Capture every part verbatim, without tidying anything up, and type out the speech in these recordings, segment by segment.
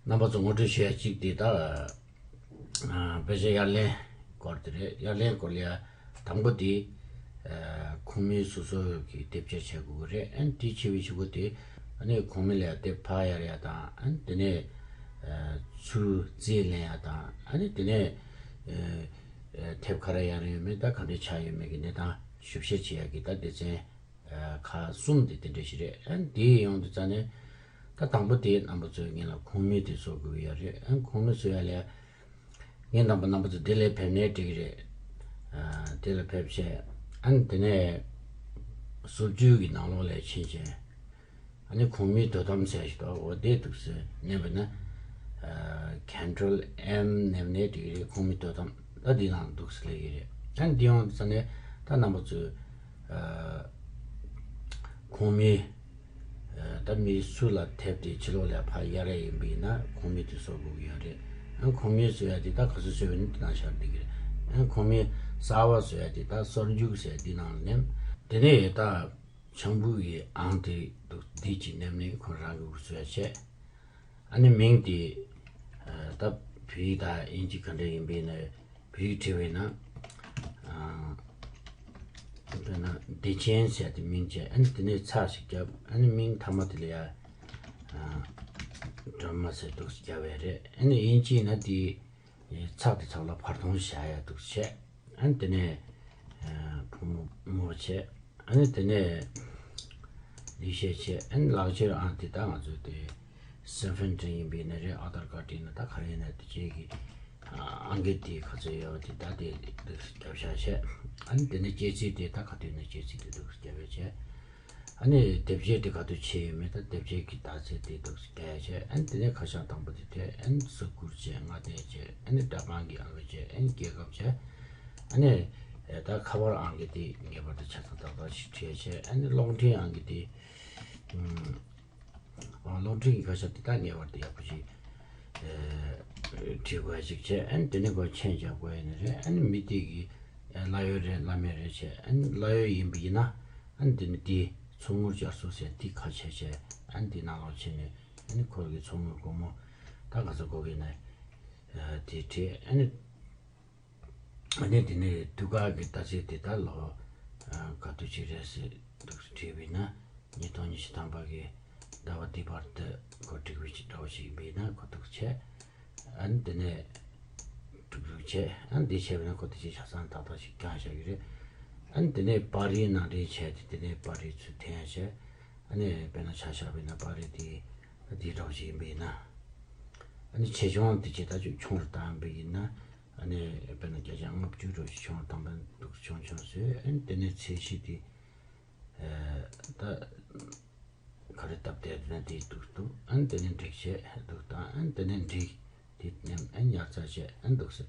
རྣམ་པ་ཚོ་ངོ་སྤྲོད་ཞུ་ཡ་གཅིག་དེ་ད། ཨ། དཔེ་ཆ་དབྱར་ལེན་སྐོར་དེ་རེད། དབྱར་ལེན་སྐོར་ལ་ཡ་དང་པོ་དེ། ཨ། ཁོངས་མི་སོ་སོ་གི་དེབ་སྐྱེལ་བྱེད་དགོས་ཀྱི་རེད། ཨ་ནི་དེ་བྱས་པའི་གཞུག་གུ་དེ། ཨ་ནི་ཁོངས་མི་ལ་ཡ་དེབ་ཕར་གཡར་ཡ་དང་། ཨ་ནི་དེ་ནས། ཨ། ཚུར་རྩིས་ལེན་ཡ་དང་། ཨ་ནི་དེ་ནས། ཨ། ཨ། དེབ་ག་རེ་གཡར་ཡོད་མེད། ད་ག་འདྲ་ཆགས་ཡོད་མེད་ཀྱི་གནས་སྟངས་ཞིབ་བཤེར་བྱེད་ཡ་གི་ད་སྡེ་ཚན། ཨ། ཁག་གསུམ་དེ་དེ་འདྲ་ཞིག་རེད། ཨ་ནི་དེ་ཡོང་དུས་ཙ་ནས། ད་དང་པོ་དེ་རྣམ་པ་ཚོས་ངེད་ལ་ཁོངས་མི་དེ་བཟོ་དགོས་ཡ་རེད། ཨ་ནི་ཁོངས་མི་བཟོ་ཡ་ལ་ངས་དང་པོ་རྣམ་པ་ཚོ་དེ་ལ་ཕེབས་ནའི་འགྲིག་གི་རེད། ཨ། དེ་ལ་ཕེབས་བྱས། ཨ་ནི་དེ་ནས་སོ་བཅུ་གི་ནང་ལོགས་ལ་ཕྱིན་བྱས། ཨ་ནི་ཁོངས་མིའི་དོ་དམ་ཟེར་ཞིག་འདུག་འོ་དེ་འདུག་སེ་མནན་པ་ན། ཨ། Control M མནན་ནའི་འགྲིག་གི་རེད། ཁོངས་མིའི་དོ་དམ། ད་འདི་ནང་འདུག་སེ་སླེབས་ཀྱི་རེད། ཨ་ནི་འདི་ཡོང་དུས་ཙ་ནས་ད་རྣམ་པ་ཚོས། ཨ། ཁོངས་མི། ཨ། ད་མི་སུ་ལ་དེབ་དེ་ཕྱི་ལོགས་ལ་ཕར་གཡར་ཡ་ཡིན་པ་ཡིན་ན་ཁོངས་མི་དེ་བཟོ་དགོས་ཀྱི་ཡོད་རེད། ཨ། ཁོངས་མི་བཟོ་ཡ་དེ་ད་ག་ཚོད་བཟོས་པ་ཡིན་ན་དེ་ནང་བཞག་བསྡད་ཀྱི་རེད། ཨ། ཁོངས་མི་གསར་པ་བཟོ་ཡ་དེ་ད་སོར་འཇུག་ཟེར་འདི་ནང་ལ་མནན། དེ་ནས་ད་ཆང་བུ་གི་ཨང་དེ་འདུག་འདི་གཅིག་མནན་ནས་ཁོ་རང་གི་འུ་ཚོ་ཡ་བྱས། ཨ་ནི་མིང་དེ། ཨ། ད་བོད་ཡིག་དང་དབྱིན་ཇི་ག་འདྲ་ཡིན་པ་ཡིན་ན། བོད་ཡིག་བྲིས་པ་ཡིན་ན། ཨ། དཔེར་ན་བདེ་ཆེན་ཟེར་དེ་མིང་བྱས། ཨ་ནི་དེ་ནས་ཚེག་ཅིག་བརྒྱབ། ཨ་ནི་མིང་མཐའ་མ་དེ་ལ་ཡ། ཨ། སྒྲོལ་མ་ཟེར་འདུག་སེ་བརྒྱབ་པ་རེད། ཨ་ནི་དབྱིན་ཇི་ཡིན་ན་དེ། ཚེག་དེ་ཚང་མ་བར་སྟོང་བཞག་ཡ་འདུག་སེ་བྱས། ཨ་ནི་དེ་ནས། ཨ། ཕོ་མོ་མོ་བྱས། ཨ་ནི་དེ་ནས་ལས་བྱེད་བྱས། ཨ་ནི་ལག་འཁྱེར་ཨང་དེ་ད་ང་ཚོའི་དེ་སེམ་ཕན་ཀྲིན་ཡིན་པ་ཡིན་ན་རེད། ཨ་དྷར་ཀར་ཡིན་ན། ད་ག་རེ་ཡིན་ན་དེ་བྱས་ཀྱི། ཨ། ཨང་ཀི་དེ་ག་ཚོད་ཡོད་དེ་ད་དེ་འདུག་སེ་བརྒྱབ་བཞག་བྱས། ཨ་ནི་དེ་ནས་སྐྱེས་ཚེས་དེ་ད་ག་དུས་ན་སྐྱེས་ཚེས་དེ་འདུག་སེ་བརྒྱབ་ཡ་བྱས། ཨ་ནི་དེབ་སྐྱེལ་དེ་ག་དུས་བྱས་ཡོད་མེད། ད་དེབ་སྐྱེལ་གྱི་དག་ཚད་དེ་འདུག་སེ་བརྒྱབ་བྱས། ཨ་ནི་དེ་ནས་ཁ་བྱང་དང་པོ་དེ་བྲིས། ཨ་ནི་ས་ཁུལ་བྱས། མངའ་སྡེ་བྱས། ཨ་ནི་སྦྲག་ཁང་གི་ཨང་ཀི་བྱས། ཨ་ནི་རྒྱལ་ཁབ་བྱས། ཨ་ནི་ད་ཁ་པར་ཨང་ཀི་དེ་ངེས་པར་དུ་ཆ་ཚང་ཏག་ཏག་ཞིག་བྲིས་བྱས། ཨ་ནི་གློག་འཕྲིན་ཨང་ཀི་དེ། ཨ། གློག་འཕྲིན་གྱི་ཁ་བྱང་དེ་དག་ངེས་པར་དུ་ཡག་པོ་ཞིག་ཨ། བྲིས་དགོས་ཞིག་བྱས། ཨ་ནི་དེ་ནས་ཁོ་མཆན་རྒྱག་དགོས་ཡིན་ནི་རེད། ཨ་ནི་མི་དེ་གི་ཨ། གླ་ཡོད་རེད་གླ་མེད་རེད་བྱས། ཨ་ནི་གླ་ཡོད་ཡིན་པ་ཡིན་ན། ཨ་ནི་དེ་ནི་དེ་ཚོགས་དངུལ་བསྐྱར་གསོ་ཟེར་དེ་ཁ་ཕྱེ་བྱས། ཨ་ནི་དེ་ནང་ལོགས་ཕྱིན་ནས། ཨ་ནི་ཁོ་གི་ཚོགས་དངུལ་སྒོར་མོ་ད་ག་ཚོད་དགོས་ཀྱི་ན། ཨ། དེ་བྲིས། ཨ་ནི། ཨ་ནི་དེ་ནས་དུས་བཀག་གི་ཟླ་ཚེས་དེ་ད་ལོ། ཨ། ག་དུས་ཅིག་རེད་ཟེར་འདུག་བྲིས་པ་ཡིན་ན། ཉིས་སྟོང་ཉི་ཤུ་ཐམ་པ་གི་ཟླ་བ་འདི་བར་དུ་ཁོ་འགྲིག་པའི་ཅིག་འདྲ་བོ་ཞིག་ཡིན་པ་ཡིན་ན་ཁོ་འདུག་བྱས། ཨ་ནི་དེ་ནས་འགྲིག་འགྲིག་བྱས། ཨ་ནི་འདི་བྱས་པ་ཡིན་ན་ཁོ་དེ་ཅིག་ཆ་ཚང་ཏག་ཏག་ཞིག་བཀང་བཞག་གི་རེད། ཨ་ནི་དེ་ནས་པར་རིས་ནང་འདྲེན་བྱས་ཏེ། དེ་ནས་པར་རིས་ཚུར་འཐེན་བྱས། ཨ་ནི་དཔེར་ན་ཆ་བཞག་པ་ཡིན་ན་པར་རིས་དེ་ད་འདི་འདྲ་བོ་ཞིག་ཡིན་པ་ཡིན་ན། ཨ་ནི་ཆེ་ཆུང་དེ་ཅིག་ད་ཅིག་ཆུང་རུ་བཏང་པ་ཡིན་ན། ཨ་ནི་དཔེར་ན་བརྒྱ་ཆ་ལྔ་བཅུ་འདྲ་བོ་ཞིག་ཆུང་རུ་བཏང་པ་འདུག་ཆུང་ཆུང་བཟོས། ཨ་ནི་དེ་ནས་ཚད་གཞི་དེ། ཨ། ད་ག་རེ་སྟབས་བདེ་ན་དེ་འདུག་འདུག་ཨ་ནི་དེ་ནས་འགྲིག་བྱས་འདུག་དང་། ཨ་ནི་དེ་ནས་འགྲིག་དེ་ནས་ཨ་ནི་ཉར་ཚགས་བྱས། ཨ་ནི་འདུག་སེ།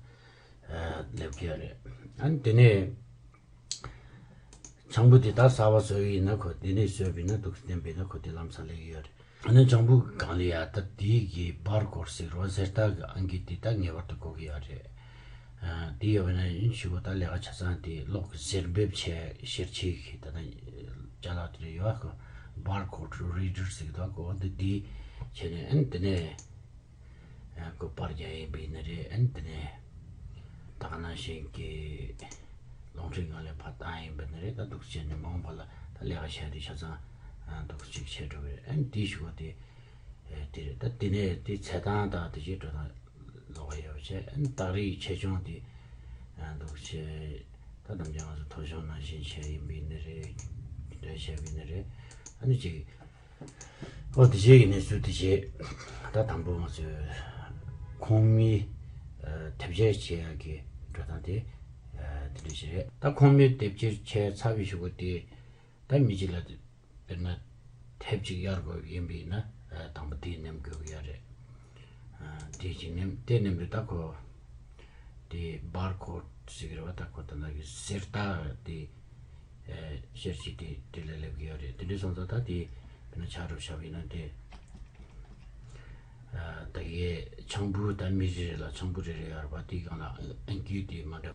ཨ། སླེབས་ཀྱི་ཡོད་རེད། ཨ་ནི་དེ་ནས་ཆང་བུ་དེ་ད་གསར་པ་བཟོ་གི་ཡིན་ན། ཁོ་དེ་ནས་བཟོས་པ་ཡིན་ན། འདུག་སེ་བསྟན་པ་ཡིན་ན་ཁོ་དེ་ལམ་སང་སླེབས་ཀྱི་ཡོད་རེད། ཨ་ནི་ཆང་བུ་སྒང་ལ་ཡ་ད་དེའི་གི་བར་ཀོཌ་ཟེར་རོ་ཟེར་ད་གི་ཨང་ཀི་དེ་ད་ངེས་པར་དུ་དགོས་ཀྱི་ཡོད་རེད། ཨ། དེ་ཡོད་པ་ན་ཡིན་ཞུ་གོ་ད་ལས་ཀ་ཆ་ཚང་དེ་གློག་གི་གཟེར་འབེབས་བྱས་བཤེར་བྱེད་ཀྱི་ད་ད་ཅ་ལག་དེ་རེད་ཡོད་གོ་བར་ཀོཌ་རི་ཌར་ཟེར་གི་འདུག་གོ་འདི་དེ་བྱས་ནས། ཨ་ནི་དེ་ནས། ཨ། ཁོ་པར་རྒྱག་ཡིན་པ་ཡིན་ན་རེད། ཨ་ནི་དེ་ནས་ད་ག་ནང་བཞིན་གྱི་རླུང་འཕྲིན་སྒང་ལ་ཕར་བཏང་ཡིན་པ་ཡིན་ན་རེད། ད་འདུག་སེ་བྱས་ནས་མ་འོངས་པ་ལ་ད་ལས་ཀ་བྱ་དུས་ཆ་ཚང་ཨ་འདུག་སེ་ཅིག་བྱས་འགྲོ་གི་རེད། ཨ་ནི་དེའི་གཞུག་གུ་དེ་ཨ་དེ་རེད། ད་དེ་ནས་དེ་ཚད་སྟངས་དང་དེ་བྱས་འགྲོ་སྟངས་ལོགས་ཀ་ཡོད་པ་བྱས། ཨ་ནི་རྟགས་རིགས་ཆེ་ཆུང་དེ་ཨ་འདུག་སེ་བྱས། ད་ནམ་རྒྱུན་ང་ཚོ་ཐོ་གཞུང་ནང་བཞིན་བྱས་ཡིན་པ་ཡིན་ན་རེད། འདྲ་བྱས་པ་ཡིན་ན་རེད། ཨ་ནི་ཅིག་འོ་དེ་བྱས་ཀྱི་གནས་ཚུལ་དེ་བྱས། ད་དང་པོ་ང་ཚོས་ཁོངས་མི་ཨ་དེབ་སྐྱེལ་བྱེད་ཡག་གི་འགྲོ་སྟངས་དེ་ཨ་དེ་འདྲ་ཞིག་རེད། ད་ཁོངས་མི་དེབ་སྐྱེལ་བྱས་ཚར་བའི་གཞུག་གུ་དེ་ད་མི་གཅིག་ལ་དཔེར་ན་དེབ་ཅིག་གཡར་དགོས་ཡིན་པ་ཡིན་ན། ཨ་དང་པོ་དེ་མནན་དགོས་ཀྱི་ཡོད་རེད། ཨ་དེ་ཅིག་མནན། དེ་མནན་དུས་ད་ཁོ་དེ་བར་ཀོཌ་ཟེར་གྱི་རེད་པ། ད་ཁོ་ད་ལྟ་གི་གཟེར་རྟགས་དེ་ཨ་བཤེར་བྱེད་དེ་དེ་ལ་སླེབས་ཀྱི་ཡོད་རེད། དེ་འདྲ་སོང་ཙང་ད་དེ་དཔེར་ན་ཆ་རུ་བཞག་པ་ཡིན་ན་དེ། ཨ་ད་གའི་ཆང་བུ་ད་མི་རེ་རེ་ལ་ཆང་བུ་རེ་རེ་ཡོད་རེད་པ། དེའི་སྒང་ལ་ཨང་ཀི་དེ་མ་འདྲ་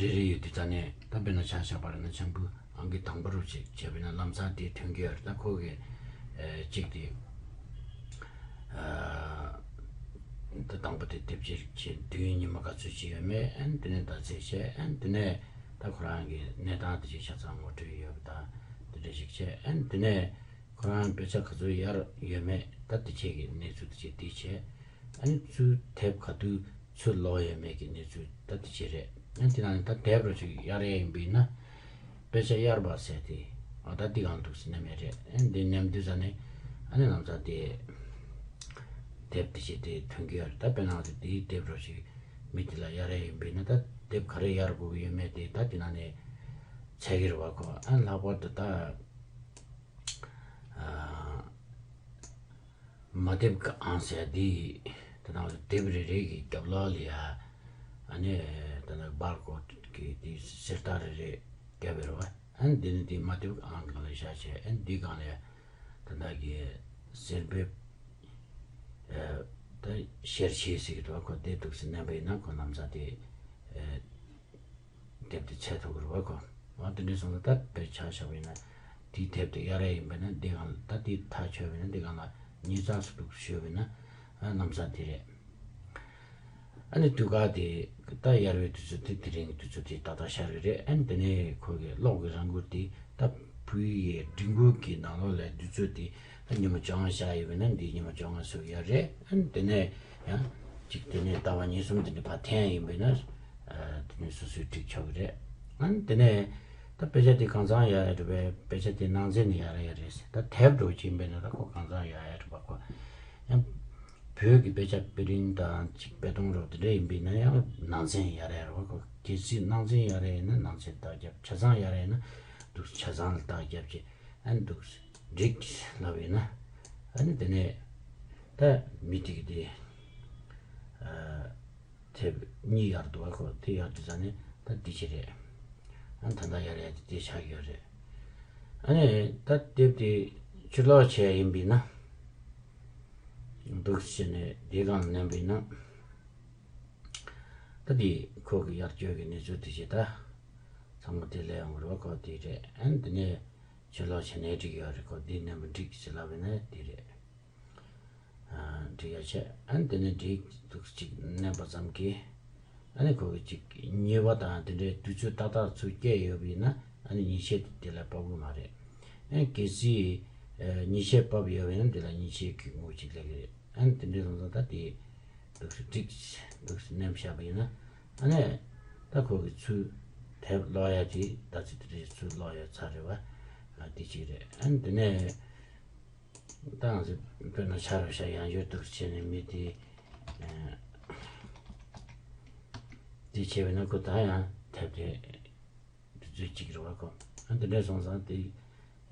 རེ་རེ་ཡོད་དུས་ཙ་ནས། ད་དཔེར་ན་ཆ་བཞག་པ་རེད་ན་ཆང་བུ་ཨང་ཀི་དང་པོ་རུ་ཅིག་བྱས་པ་ཡིན་ན་ལམ་སང་དེ་ཐོན་གྱི་ཡོད་རེད། ད་ཁོ་གི་ཨ་གཅིག་དེ་ཨ་ ད་དང་པོ་དེ་དེབ་ཅིག་བྱས། དུས་ཡུན་ཉི་མ་ག་ཚོད་ཅིག་ཡོད་མེད། ཨ་ནི་དེ་ནས་ཟླ་ཚེས་བྱས། ཨ་ནི་དེ་ནས་ད་ཁོ་རང་གི་གནས་སྟངས་དེ་ཅིག་ཆ་ཚང་ངོ་སྤྲོད་ཡོད་པ་དང་དེ་འདྲ་ཞིག་བྱས། ཨ་ནི་དེ་ནས་ཁོ་རང་དཔེ་ཆ་ག་ཚོད་གཡར་ཡོད་མེད། ད་དེ་ཅིག་གི་གནས་ཚུལ་དེ་ཅིག་དེ་བྱས། ཨ་ནི་ཚུར་དེབ་ག་དུས་ཚུར་ལོག་ཡོད་མེད་ཀྱི་གནས་ཚུལ་ད་དེ་ཅིག་རེད། ཨ་ནི་དེ་ནང་ནས་ད་དེབ་རོ་ཅིག་གཡར་ཡས་ཡིན་པ་ཡིན་ན། དཔེ་ཆ་གཡར་བ་ཟེར་ཏེ། ཨ་ད་འདི་གང་འདུག་ཟེར་ནས་མེད་རེད། ཨ་འདི་ནས་འདི་ཟ་ནས་ཨ་ནི་ལམ་སང་དེ་དེབ་དེ་བྱས་ཏེ་ཐོན་གྱི་ཡོད་རེད། ད་དཔེར་ན་ང་ཚོ་དེའི་དེབ་རོ་ཞིག་མི་དེ་ལ་གཡར་ཡས་ཡིན་པས་ན། ད་དེབ་ག་རེ་གཡར་དགོས་ཀྱི་ཡོད་མེད་དེ་ད་དེ་ནང་ནས་འཚོལ་གྱི་རེད་བ་ཁོ། ཨ་ལྷག་པར་དུ་ད་ཨ། མ་དེབ་ཀྱི་ཨང་ཟེར་ཡ་འདི། ད་ནང་དེབ་རེ་རེ་གི་རྒྱབ་ལོགས་ལ་ཡ། ཨ་ནི་ད་ནང་བར་ཀོ་ཌི་གི་དེ་གསེར་རྟགས་རེ་རེ་བརྒྱབ་ཡོད་རེད་བ། ཨ་ནི་འདི་ནི་དེ་མ་དེབ་ཀྱི་ཨང་སྒང་ལ་བཞག་བྱས། ཨ་ནི་འདི་སྒང་ལ་ཡ་ད་ནང་གི་གསེར་འབེབས། ཨ་ད་ཤེར་བྱེད་ཟེར་གི་འདུག་བ་ཁོ། དེ་འདུག་སེ་མནན་པ་ཡིན་ན་ཁོ་ལམ་སང་དེ། ཨ། དེབ་དེ་འཚོལ་ཐུབ་ཀྱི་རེད་བ་ཁོ། འོ་དེ་འདྲ་སོང་ཙང་ད་དཔེར་ཆ་བཞག་པ་ཡིན་ན། དེའི་དེབ་དེ་གཡར་ཡས་ཡིན་པ་ན་འདི་སྒང་ལ། ད་དེ་ཐག་ཆོད་པ་ཡིན་ན་འདི་སྒང་ལ་ཉིས་བརྩེགས་སུ་འདུག་ཞུས་པ་ཡིན་ན། ཨ་ལམ་སང་དེ་རེད། ཨ་ནི་དུས་བཀག་དེ་ད་གཡར་བའི་དུས་ཚོད་དེ་དེ་རིང་གི་དུས་ཚོད་དེ་ཏག་ཏག་ཤར་གི་རེད། ཨ་ནི་དེ་ནས་ཁོ་གི་གློག་གི་རང་འགུལ་དེ་ད་བོད་ཡིག་སྒྲིག་འགོད་ཀྱི་ནང་ལོགས་ལ་དུས་ཚོད་དེ་ད་ཉི་མ་བཅོ་ལྔ་བཞག་ཡོད་པ་ན་འདི་ཉི་མ་བཅོ་ལྔ་སུ་ཡོད་རེད། ཨ་ནི་དེ་ནས་ཡང་ཅིག་དེ་ནས་ཟླ་བ་གཉིས་གསུམ་དེ་འདྲ་ཕར་འཐེན་ཡིན་པས་ན། ཨ་དེ་ནས་སོ་སོས་སྒྲིག་ཆོག་གི་རེད། ཨ་ནི་དེ་ནས་ད་དཔེ་ཆ་དེ་གང་ཚང་གཡར་ཡ་རེད་པས། དཔེ་ཆ་དེ་ནང་ཚན་ནས་གཡར་ཡ་རེད་ཟེར། ད་དེབ་འདྲ་བོ་ཅིག་ཡིན་པས་ན་ད་ཁོ་གང་ཚང་གཡར་ཡ་རེད་པ་ཁོ། ཡང་བོད་ཀྱི་དཔེ་ཆ་དཔེ་རིང་དང་ཅིག་དཔེ་སྟོང་རོགས་དེ་འདྲ་ཡིན་པས་ན་ཡང་ནང་ཚན་གཡར་ཡ་རེད་པ་ཁོ། གལ་སྲིད་ནང་ཚན་གཡར་ཡ་ཡིན་ན་ནང་ཚན་རྟགས་རྒྱབ། ཆ་ཚང་གཡར་ཡ་ཡིན་ན་འདུག་ཆ་ཚང་ལ་རྟགས་རྒྱབ་བྱས། ཨ་ནི་འདུག་སེ་འགྲིག་ལབ་ཡིན་ན། ཨ་ནི་དེ་ནས་ད་མི་དེ་གི་དེ་ཨ་དེབ་གཉིས་གཡར་འདུག་བ་ཁོ། དེ་གཡར་དུས་ཙ་ནས་ད་འདི་ཅི་རེད། ཨ་ནི་ད་ལྟ་གཡར་ཡ་དེ་དེ་ཆགས་ཡོད་རེད། ཨ་ནི་ད་དེབ་དེ་ཕྱིར་ལོག་བྱས་ཡིན་པས་ན། འདུག་སེ་བྱས་ནས་དེ་སྒང་ལ་མནན་པས་ན། ད་དེ་ཁོ་གི་གཡར་བཅོས་ཀྱི་གནས་ཚུལ་དེ་ཅི་ད་ཚང་མ་དེ་ལས་ཡོང་གི་རེད་བ་ཁོ། དེ་རེད། ཨ་ནི་དེ་ནས་ཕྱིར་ལོག་བྱས་ནས་འགྲིག་ཡོད་རེད་ཁོ། འདི་མནན་པ་འགྲིག་ཟེར་ལབ་པས་ན་དེ་རེད། ཨ་འགྲིག་ཡ་བྱས། ཨ་ནི་དེ་ནས་འགྲིག་འདུག་ཅིག་མནན་པ་ཙམ་གྱིས། ཨ་ནི་ཁོ་གི་ཅིག་ཉེས་པ་དང་དེ་འདྲའི་དུས་ཚོད་ཏག་ཏག་ཚུར་བསྐྱལ་ཡོད་པ་ཡིན་ན། ཨ་ནི་ཉེས་ཆད་དེ་དེ་ལ་ཕོག་གི་མ་རེད། ཨ་ནི་གལ་སྲིད་ཨ་ཉེས་ཆད་ཕོག་ཡོད་པ་ཡིན་ན་དེ་ལ་ཉེས་ཆད་ཀྱི་དངུལ་ཅིག་སླེབས་ཀྱི་རེད། ཨ་ནི་དེ་འདྲའི་སོང་ཙང་ད་དེ་འདུག་སེ་འགྲིག་འདུག་སེ་མནན་བཞག་པ་ཡིན་ན། ཨ་ནི་ད་ཁོ་གི་ཚུར་དེབ་ཀློག་ཡ་དེ་ད་ཚིག་དེ་འདྲའི་ཚུར་ཀློག་ཡ་ཚར་རེད་བ། ཨ་དེ་གཅིག་རེད། ཨ་ནི་དེ་ནས། ད་ང་ཚོས་དཔེར་ན་ཆ་རུ་བཞག་ཡང་བསྐྱར་འདུག་བྱས་ནས་མི་དེ་ཨ་དེ་བྱས་པས་ན་ཁོ་ད་ཡང་དེབ་དེ་དུས་ཚོད་གཅིག་རེད་བ་ཁོ། ཨ་འདི་འདྲ་སོང་ཙང་དེ་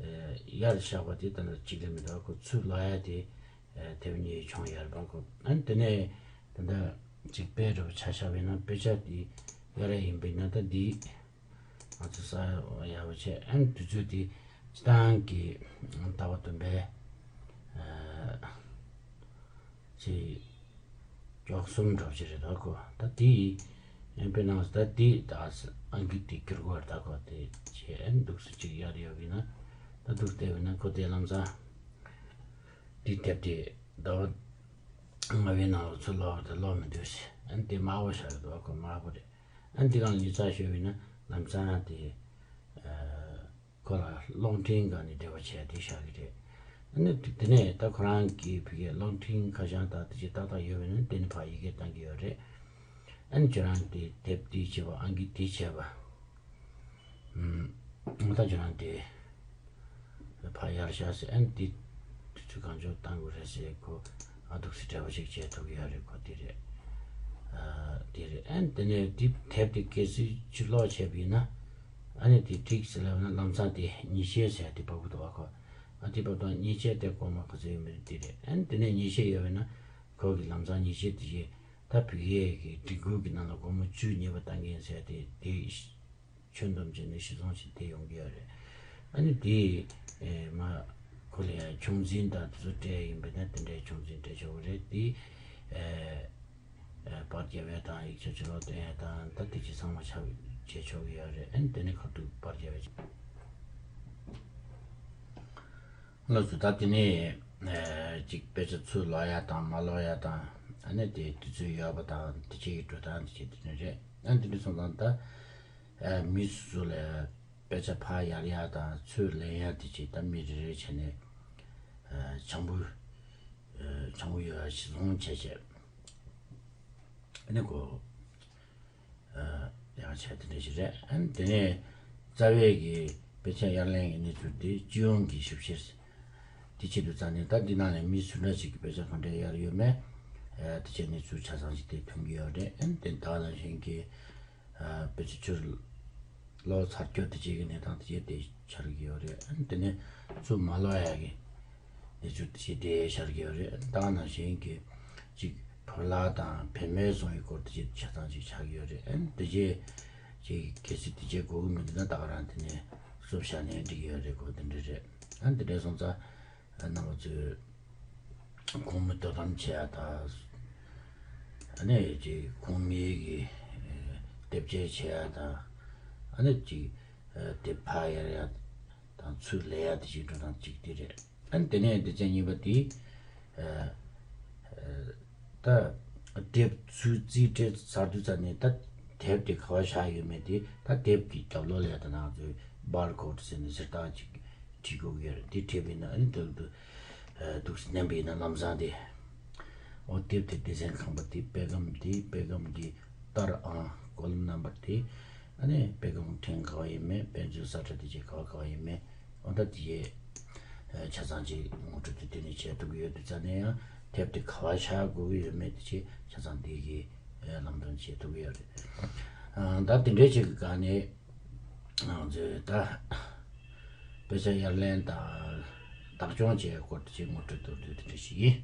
ཨ་གཡར་བཞག་པ་དེ་ད་ལྟ་གཅིག་ལས་མི་འདུག་བ་ཁོ། ཚུར་ལོག་ཡ་དེ་ཨ་དེབ་གཉིས་བྱུང་ཡོད་རེད་བ་ཁོ། ཨ་དེ་ནས་ད་ལྟ་གཅིག་དཔེ་འདྲ་བོ་ཆ་བཞག་པས་ན་དཔེ་ཆ་དེ་གཡར་ཡ་ཡིན་པས་ན་ད་འདི། ང་ཚོ་ས་ཡག་པོ་བྱས། ཨ་ནི་དུས་ཚོད་དེ་སྤྱི་བཏང་གི་ཟླ་བ་བདུན་པའི་ཨ་ཚེས་བཅུ་གསུམ་འདྲ་བོ་ཅིག་རེད་ད་ཁོ། ད་དེ་ཡིན་དཔེར་ན་ད་དེ་ད་ཨང་ཀི་དེ་བསྒྱུར་དགོས་རེད་ད་ཁོ། དེ་བྱས་ཨ་ནི་འདུག་སེ་ཅིག་གཡར་ཡོད་པ་ཡིན་ན། ད་འདུག་བལྟས་པ་ཡིན་ན་ཁོ་དེ་ལམ་སང་དེ་དེབ་དེ་ཟླ་བ་ལྔ་པའི་ནང་ལ་ཚུར་ལོག་དེ་ལོག་མི་འདུག་ཟེར། ཨ་ནི་དེ་དམར་པོ་ཆགས་ཡོད་འདུག་བ་ཁོ། དམར་པོ་རེད། ཨ་ནི་འདི་སྒང་ལ་ཉིས་བརྩེགས་ཞུས་པ་ཡིན་ན་ལམ་སང་དེ་ཨ་ཁོ་ལ་གློག་འཕྲིན་སྒང་ནས་འབྲེལ་བ་བྱས་དེ་བཞག་གི་རེད། ཨ་ནི་དེ་ནས་ད་ཁོ་རང་གི་བུ་གའི་གློག་འཕྲིན་ཁ་བྱང་དག་དེ་ཅིག་ཏག་ཏག་ཡོད་པ་ཡིན་ན་དེ་ནས་ཕར་ཡི་གེ་བཏང་གི་ཡོད་རེད། ཨ་ནི་ཁྱོད་རང་དེ་དེབ་དེ་བྱས་པ་ཨང་ཀི་དེ་བྱས་པ། ཨུམ། ད་ཁྱོད་རང་དེ་ཕར་གཡར་བཞག་ཟེར། ཨ་ནི་དེ་དུས་ཚོད་གང་བྱུང་བཏང་དགོས་རེད་ཟེར་ཁོ། ཨ་འདུག་སེ་འབྲེལ་བ་ཞིག་བྱེད་ཐུབ་ཀྱི་ཡོད་རེད་ཁོ། དེ་རེད། ཨ་དེ་རེད། ཨ་ནི་དེ་ནས་དེ་དེབ་དེ་གལ་སྲིད་ཕྱིར་ལོག་བྱས་པ་ཡིན་ན། ཨ་ནི་དེ་འགྲིག་ཟེར་ལབ་ན་ལམ་སང་དེ་ཉེས་ཆད་ཟེར་དེ་ཕོག་གི་འདུག་བ་ཁོ། ཨ་དེ་བབ་དང་ཉེས་ཆད་དེ་སྒོར་མོ་ག་ཚོད་ཡོད་མེད་དེ་རེད། ཨ་ནི་དེ་ནས་ཉེས་ཆད་ཡོད་པ་ཡིན་ན་ཁོ་གི་ལམ་སང་ཉེས་ཆད་དེ་ཡེ། ད་བོད་ཡིག་གི་སྒྲིག་འགོད་ཀྱི་ནང་ལ་སྒོར་མོ་བཅུ་ཉེས་པ་བཏང་གི་ཡིན་ཟེར་དེ་དེ་ཁྱོན་བསྡོམས་བྱས་ནས་གཞི་བཟུང་བྱས་དེ་ཡོང་གི་ཡོད་རེད། ཨ་ནི་དེ་ཨེ་མ་ཁོ་ལ་ཡང་ཆུང་འཛིན་དང་དེ་ཚོ་སྤྲད་ཡིན་པས་ན་དེ་འདྲའི་ཆུང་འཛིན་སྤྲད་ཆོག་གི་རེད། དེ་ཨེ་ཨེ་པར་རྒྱབ་ཡས་དང་ཡིག་ཆ་ཕྱི་ལོགས་སྟོན་ཡས་དང་ད་དེ་ཅི་ཚང་མ་ཆགས་བྱེད་ཆོག་གི་ཡོད་རེད། ཨ་ནི་དེ་ནས་ཁ་ཐུག་པར་རྒྱབ་ཡས། ལགས་སོ། ད་དེ་ནས་ཨ་ཅིག་དཔེ་ཆ་ཚུར་ལོག་ཡ་དང་མ་ལོག་ཡ་དང་ ཨ་ནི་དེ་དུས་ཚོད་ཡོལ་བ་དང་དེ་བྱས་ཀྱི་འགྲོ་སྟངས་དེ་བྱས་དེ་འདྲ་རེད། ཨ་ནི་དེ་འདྲ་སོང་ཙང་ད་ཨ་མི་སུ་ལ་དཔེ་ཆ་ཕར་གཡར་ཡ་དང་ཚུར་ལེན་ཡ་དེ་བྱས་ད་མི་རེ་རེ་བྱས་ནས་ཨ་བྱང་བུ་ཨ་བྱང་བུ་ཡོལ་བ་གཞི་བཟུང་བྱས་བྱས། ཨ་ནི་གོ་ཡང་བྱས་དེ་འདྲ་ཞིག་རེད། ཨ་ནི་དེ་ནས་རྩ་བའི་གི་དཔེ་ཆ་གཡར་ལེན་གྱི་གནས་ཚུལ་དེ་སྤྱི་ཡོངས་ཀྱི་ཞིབ་བཤེར་དེ་བྱེད་དུས་ཙང་ནས་ད་འདི་ནང་ནས་མི་སུ་འདྲ་ཞིག་གིས་དཔེ་ཆ་ག་འདྲ་གཡར་ཡོད་མེད་དེ་བྱས་གནས་ཚུལ་ཆ་ཚང་ཞིག་དེ་ཐོན་གྱི་ཡོད་རེད། ཨ་ནི་དེ་ད་ནང་བཞིན་གྱི་དཔེ་ཆ་ཚུར་ལོག་ཚར་སྐྱོར་དེ་བྱེད་ཀྱི་གནས་སྟངས་དེ་བྱས་དེ་འཆར་གྱི་ཡོད་རེད། ཨ་ནི་དེ་ནས་ཚུར་མ་ལོག་ཡ་གི་དེ་ཚོ་དེ་ཞིག་དེ་ཤར་གྱི་ཡོད་རེད། ད་ནང་བཞིན་གྱི་ཅིག་ཕོ་ལྷ་དང་བུད་མེད་སོང་བའི་སྐོར་དེ་ཅིག་ཆ་ཚང་ཅིག་ཆགས་ཀྱི་ཡོད་རེད། ཨ་ནི་དེ་རྗེས་ཅིག་གལ་སྲིད་དེ་རྗེས་དགོས་ཀྱི་མི་འདུག་ན་ད་ག་རང་དེ་ནས་སུབ་བཞག་ནས་འགྲིག་གི་ཡོད་རེད། གོ་དེ་འདྲ་རེད། ཨ་ནི་དེ་འདྲ་སོང་ཙང་རྣམ་པ་ཚོས་ཁོང་མི་དོ་དམ་བྱེད་ཡ་དང་། ཨ་ནི་ཅིག་ཁོང་མིའི་གི་དེབ་སྐྱེལ་བྱེད་ཡ་དང་། ཨ་ནི་ཅིག་དེབ་ཕར་གཡར་ཡ་དང་ཚུར་ལེན་ཡ་དེ་ཅིག་འགྲོ་སྟངས་གཅིག་དེ་རེད། ཨ་ནི་དེ་ནས་སྡེ་ཚན་གཉིས་པ་དེ་ད་དེབ་ཚུར་རྩིས་སྤྲད་ཚར་དུས་ཙམ་ནས་ད་དེབ་དེ་ག་བ་བཞག་ཡོད་མེད་དེ་ད་དེབ་ཀྱི་རྒྱབ་ལོགས་ལ་ད་ང་ཚོས་བར་ཀོཌ་ཟེར་ནས་ཟེར་སྟངས་ཅིག་བྲིས་དགོས་ཀྱི་ཡོད་རེད། དེ་བྲིས་པ་ཡིན་ན་ཨ་ནི་དེ་ལ་འདུག་སེ་མནན་པ་ཡིན་ན་ལམ་སང་དེ་འོ་དེབ་དེ་སྡེ་ཚན་ཁང་པ་དེ་དཔེ་སྒམ་དེ་དཔེ་སྒམ་གྱི་ལྟར་ཨང་ཀོ་ལོམ་ནམ་བར་དེ། ཨ་ནི་དཔེ་སྒམ་ཕྲེང་ག་བ་ཡིན་མིན་དཔེ་མཛོད་ས་ཁྲ་དེ་བྱས་ག་བ་ག་བ་ཡིན་མིན་འོ་ད་དེ་ཡས་ཆ་ཚང་ཅིག་ངོ་སྤྲོད་དེ་དེ་ནས་བྱེད་ཐུབ་ཀྱི་ཡོད་དུས་ཙང་ནས་ཡང་དེབ་དེ་ག་བ་བཞག་དགོས་ཀྱི་ཡོད་མེད་དེ་ཆ་ཚང་དེ་གི་ལམ་སྟོན་བྱེད་ཐུབ་ཀྱི་ཡོད་རེད། ད་དེ་འདྲའི་ཅིག་གི་སྒང་ནས་ང་ཚོས་ད་དཔེ་ཆ་གཡར་ལེན་དང་བདག་སྐྱོང་བྱེད་སྐོར་དེ་ཅིག་ངོ་སྤྲོད་གཏོང་དུས་དེ་འདྲ་ཞིག་ཡིན།